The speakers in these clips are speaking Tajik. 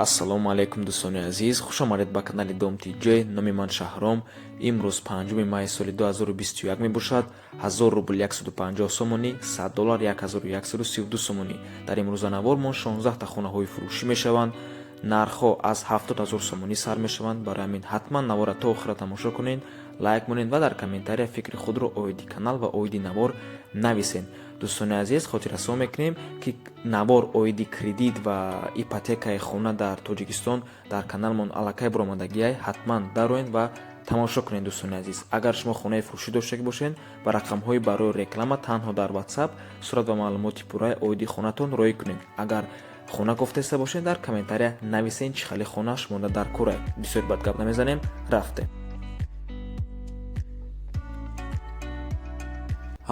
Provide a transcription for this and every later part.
Ассалому алайкум, дӯстони азиз, хушомадед ба канали Дом Тҷ. Номи ман Шаҳром. Имрӯз 5 майи соли 2021 мебошад. 1000 рубл 150 сомонӣ, 100 доллар 1132 сомонӣ. Дар имрӯза навормон 16та хонаҳои фурӯшӣ мешаванд. Нархҳо аз 70 ҳазор сомонӣ сар мешаванд. Барои ҳамин ҳатман навора то охира тамошо кунед, лайк монед ва дар комментария фикри худро оиди канал ва оиди навор нависед. Дӯстони азиз, хотиррасон мекунем, ки навор оиди кредит ва ипотекаи хона дар Тоҷикистон дар каналмон аллакай баромадагиай, ҳатман дароед ва тамошо кунед. Дӯстони азиз, агар шумо хонаи фурӯшӣ доштагӣ бошед, ба рақамҳои барои реклама танҳо дар WhatsApp сурат ва маълумоти пурраи оиди хонатон роӣ кунед. Агар хона кофтаиста бошед, дар комментария нависед, чӣ хеле хона шумода дар корай. Бисёр бад гап намезанем, рафтем.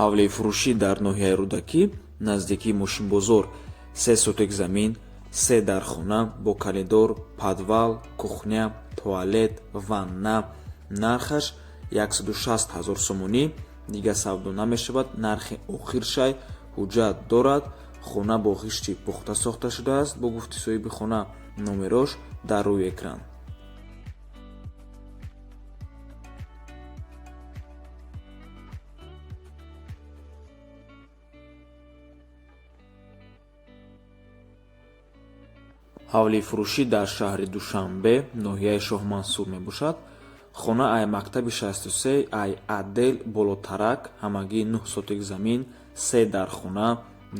Ҳавлии фурӯшӣ дар ноҳияи Рӯдакӣ, наздикии мошинбозор, се сотик замин, се дархона бо коридор, подвал, кухня, туалет, ванна. Нархаш 160 ҳазор сомонӣ, дигар савдо намешавад, нархи охиршай, ҳуҷҷат дорад. Хона бо ғишти пухта сохта шудааст, бо гуфти соҳиби хона. Номерош дар рӯи экран. Ҳавлии фурӯшӣ дар шаҳри Душанбе, ноҳияи Шоҳмансур мебошад. Хона ай мактаби 63, ай отдел болотарак, ҳамагӣ 9 сотик замин, се дархона,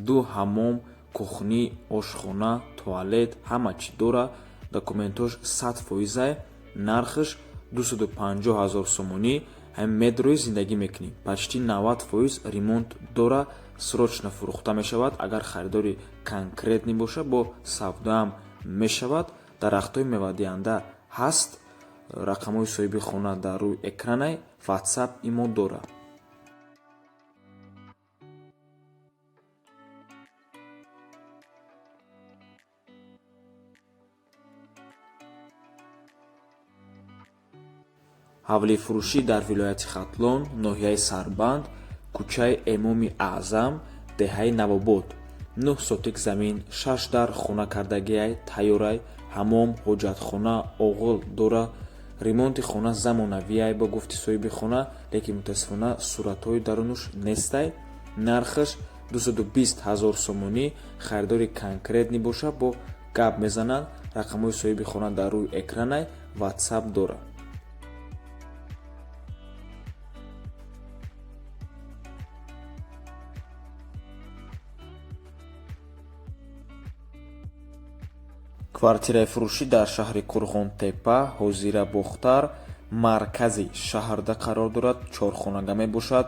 ду ҳаммом, кухни, ошхона, туалет, ҳама чӣ дора. Документош 100 фоизай. Нархаш 250 ҳазор сомонӣ. Ҳамин медрои зиндагӣ мекунӣ, почти 90% ремонт дора. Срочно фурӯхта мешавад. Агар харидори конкретный боша, бо савдоам мешавад. Дарахтҳои мевадиҳанда ҳаст. Рақамҳои соҳиби хона дар рӯи экранай, WhatsApp, имо дорад. Ҳавлии фурӯшӣ дар вилояти Хатлон, ноҳияи Сарбанд, кӯчаи Эмоми Аъзам, деҳаи Навобод, 9 сотик замин, шаш дар хона кардагиай, тайёрай, ҳаммом, ҳоҷатхона, оғил дора. Ремонти хона замонавиай, бо гуфти соҳиби хона, лекин мутаассифона суратҳои дарунуш нестай. Нархаш 220 ҳазор сомонӣ. Харидори конкретный боша, бо гап мезананд. Рақамҳои соҳиби хона дар рӯи экранай, WhatsApp дорад. Квартираи фурӯшӣ дар шаҳри Қурғонтеппа, ҳозира Бохтар, маркази шаҳрда қарор дорад. Чорхонага мебошад,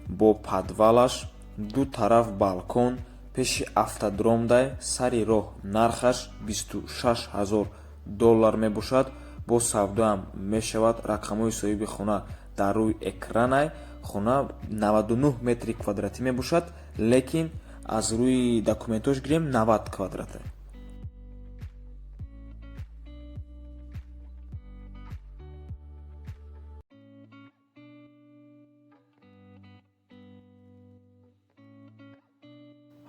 бо подвалаш, ду тараф балкон, пеши автодромдай, сари роҳ. Нархаш 26 ҳазор доллар мебошад, бо савдоам мешавад. Рақамҳои соҳиби хона дар рӯи экранай. Хона 99 метри квадратӣ мебошад, лекин аз рӯи документҳош гирем, 90 квадрата.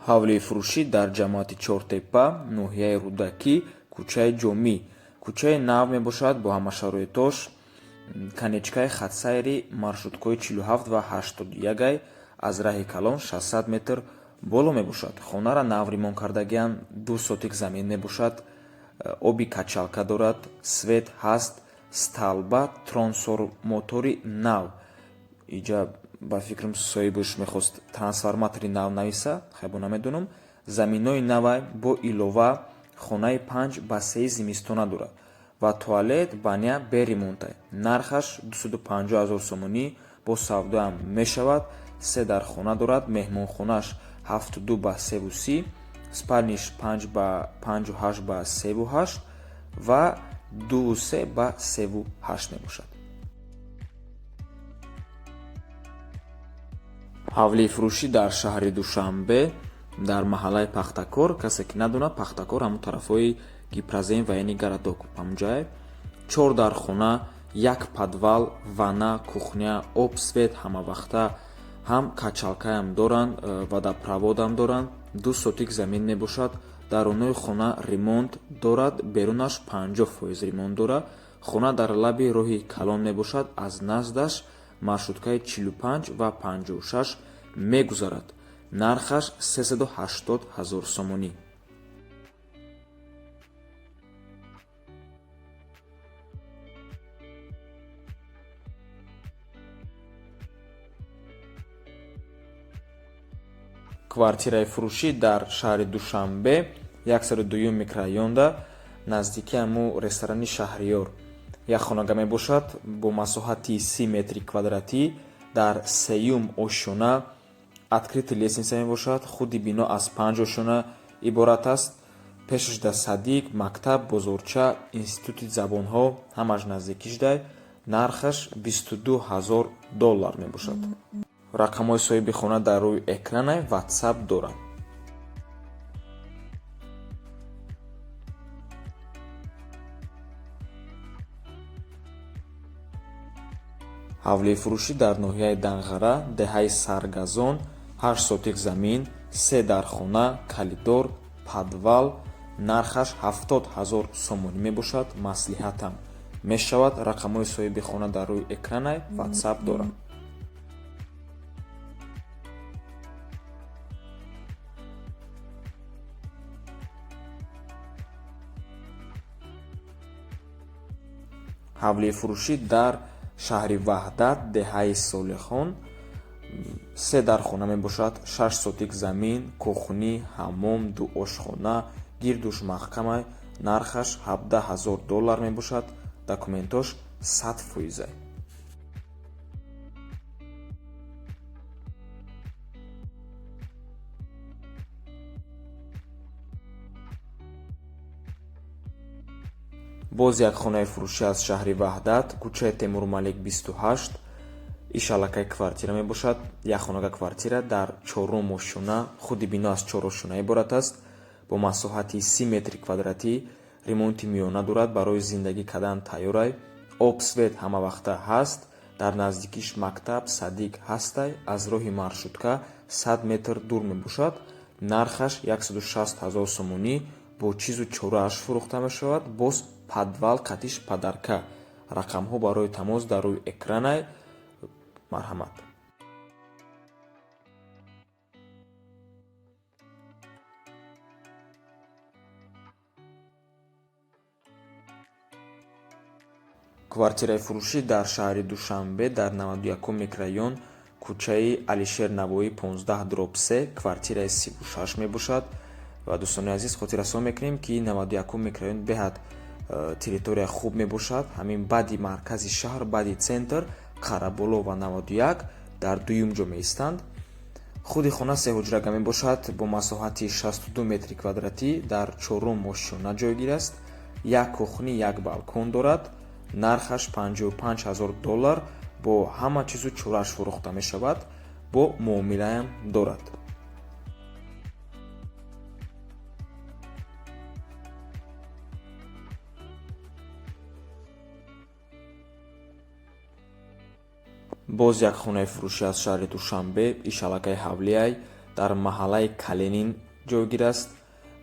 Ҳавлии фурӯшӣ дар ҷамоати Чортеппа, ноҳияи Рӯдакӣ, кӯчаи Ҷомӣ. Кӯчаи нав мебошад бо ҳама шароитош. Конечкаи хатсайри маршруткаҳои 47 ва 81-ай, аз раҳи калон 600 метр боло мебошад. Хонара нав ремонт кардагианд. Ду сотик замин мебошад, оби качалка дорад, свет ҳаст, столба, трансформатори нав. Иҷа ба фикрам, соҳибаш мехост трансформатори нав нависа, хайбо намедонам. Заминҳои навай, бо илова хонаи 5 ба 3 зимистона дорад ва туалет, баня бе ремонтай. Нархаш 250 ҳазор сомонӣ, бо савдоам мешавад. Се дар хона дорад. Меҳмонхонаш 7,2 ба 3,30, спальниш 5 ба 5,8 ба 3,8 ва 2,3 ба 3,8 мебошад. Ҳавлии фурӯшӣ дар шаҳри Душанбе, дар маҳаллаи Пахтакор. Касе ки надонад, Пахтакор ҳамун тарафҳои Гипрозем, военный городок, ҳамунҷае. Чор дар хона, як подвал, ванна, кухня, об, свет ҳамавақта, ҳам качалкаам доранд, водопроводам доранд. Ду сотик замин мебошад. Дарунои хона ремонт дорад, берунаш 50% ремонт дорад. Хона дар лаби роҳи калон мебошад, аз наздаш маршруткаи 45 ва 56 мегузарад. Нархаш 380 ҳазор сомонӣ. Квартираи фурӯшӣ дар шаҳри Душанбе, 102 микрорайонда, наздики ҳаму ресторани Шаҳриёр як хонага мебошад бо масоҳати 30 метри квадратӣ, дар сеюм ошёна, открытый лестница мебошад. Худи бино аз панҷ ошёна иборат аст. Пешаш да садик, мактаб, бозорча, институти забонҳо ҳамаш наздикишдай. Нархаш 22 ҳазор доллар мебошад. Рақамҳои соҳиби хона дар рӯи экранай, Ватсап дорад. Ҳавлии фурӯшӣ дар ноҳияи Данғара, деҳаи Саргазон, 8 сотик замин, се дархона, коридор, подвал. Нархаш 70 ҳазор сомонӣ мебошад. Маслиҳатам мешавад. Рақамҳои соҳиби хона дар рӯи экранай, Ватсап дорад. Ҳавлии фурӯшӣ дар шаҳри Ваҳдат, деҳаи Солихон, се дархона мебошад, 6 сотик замин, кухнӣ, ҳаммом, ду ошхона, гирдуш маҳкамай. Нархаш 17 ҳазор доллар мебошад. Документош 100%. Боз як хонаи фурӯшӣ аз шаҳри Ваҳдат, кӯчаи Темурмалик 28, иш аллакай квартира мебошад. Як хонага квартира дар чорум ошёна. Худи бино аз чор ошёна иборат аст, бо масоҳати 30 метри квадратӣ, ремонти миёна дорад, барои зиндагӣ кардан тайёрай. Об, свет ҳамавақта ҳаст. Дар наздикиш мактаб, садик ҳастай, аз роҳи маршрутка 100 метр дур мебошад. Нархаш 160 ҳазор сомонӣ, бо чизу чорааш фурӯхта мешавад, боз подвал қатиш подарка. Рақамҳо барои тамос дар рӯи экранай, марҳамат. Квартираи фурӯшӣ дар шаҳри Душанбе, дар 91 микрорайон, кӯчаи Алишер Навоӣ 15/3, квартираи 36 мебошад. Ва, дӯстони азиз, хотиррасон мекунем, ки 91 микрорайон беҳад территория хуб мебошад. Ҳамин баъди маркази шаҳр, баъди центр, Қараболо ва 91 дар дуюм ҷо меистанд. Худи хона сеҳуҷрага мебошад, бо масоҳати 62 метри квадратӣ, дар чорум ошёна ҷойгир аст. Як кухнӣ, як балкон дорад. Нархаш 55 ҳазор доллар, бо ҳама чизу чорааш фурӯхта мешавад, бо муомилаам дорад. Боз як хонаи фурӯшӣ аз шаҳри Душанбе, иш аллакай ҳавлиай, дар маҳаллаи Калинин ҷойгир аст.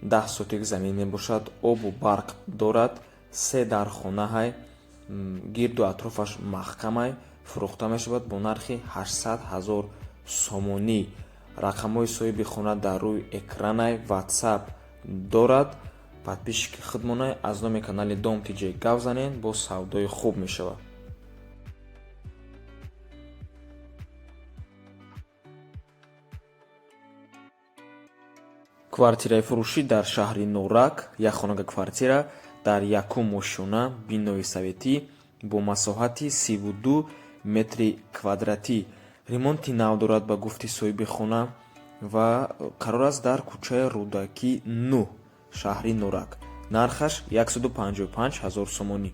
10 сотик замин мебошад, обу барқ дорад, се дархонаҳай, гирду атрофаш маҳкамай. Фурӯхта мешавад бо нархи 800 ҳазор сомонӣ. Рақамҳои соҳиби хона дар рӯи экранай, Ватсап дорад. Подписчики худмонай, аз номи канали Дом Тҷ гап занед, боз савдои хуб мешавад. Квартираи фурӯшӣ дар шаҳри Норак, як хонага квартира дар якум ошёна, бинои советӣ, бо масоҳати 32 метри квадратӣ, ремонти нав дорад ба гуфти соҳиби хона, ва қарор аст дар кӯчаи Рӯдакӣ 9, шаҳри Норак. Нархаш 155 ҳазор сомонӣ.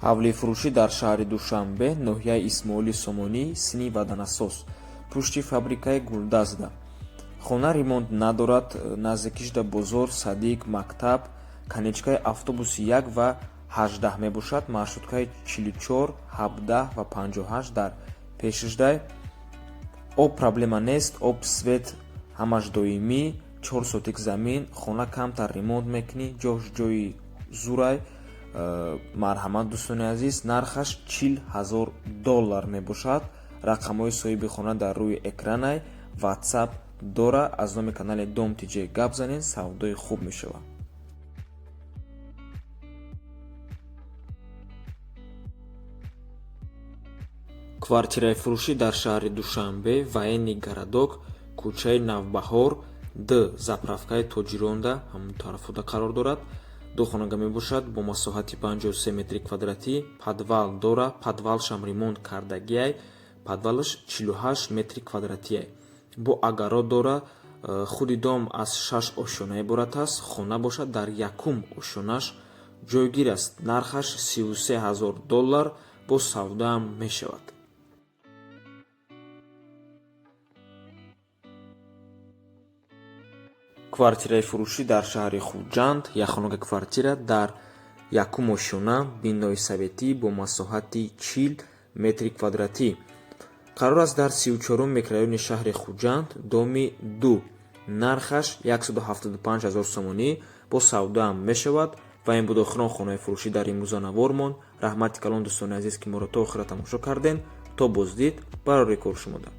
Ҳавлии фурӯшӣ дар шаҳри Душанбе, ноҳияи Исмоили Сомонӣ, сини Ваданасоз, пушти фабрикаи Гулдазда. Хона ремонт надорад. Наздикишда бозор, садик, мактаб, конечкаи автобуси 1 ва 18 мебошад. Маршруткаи 44, 17 ва 58 дар пешашдай. Об проблема нест, об, свет ҳамаш доимӣ. 4 сотик замин, хона камтар ремонт мекунӣ, ҷош ҷои зурай. Марҳамат, дӯстони азиз, нархаш 40 000 доллар мебошад. Рақамҳои соҳиби хона дар рӯи экранай, WhatsApp дора. Аз номи канали Дом ТЖ гап занед, савдои хуб мешавад. Квартираи фурӯшӣ дар шаҳри Душанбе, Военный городок, кӯчаи Навбаҳор, д заправкаи Тоҷиронда, ҳамон тарафода қарор дорад. Ду хонага мебошад бо масоҳати 53 метри квадратӣ. Подвал дора, подвалшам ремонт кардагиай, подвалаш 48 метри квадратиай. Бо огород дора. Худи дом аз шаш ошёна иборат аст, хона бошад дар якум ошёнаш ҷойгир аст. Нархаш 33 000 доллар, бо савдоам мешавад. Квартираи фурӯшӣ дар шаҳри Хуҷанд, якхонага квартира дар якум ошёна, бинои советӣ бо масоҳати 40 метри квадратӣ. Қарор аст дар 34-ум микрорайони шаҳри Хуҷанд, доми 2. Нархаш 175 000 сомонӣ, бо савдоам мешавад. Ва ин буд охирон хонаи фурӯшӣ дар имрӯза навормон. Раҳмати калон, дӯстони азиз, ки моро то охира тамошо кардем. То боздид, барори кор шумода.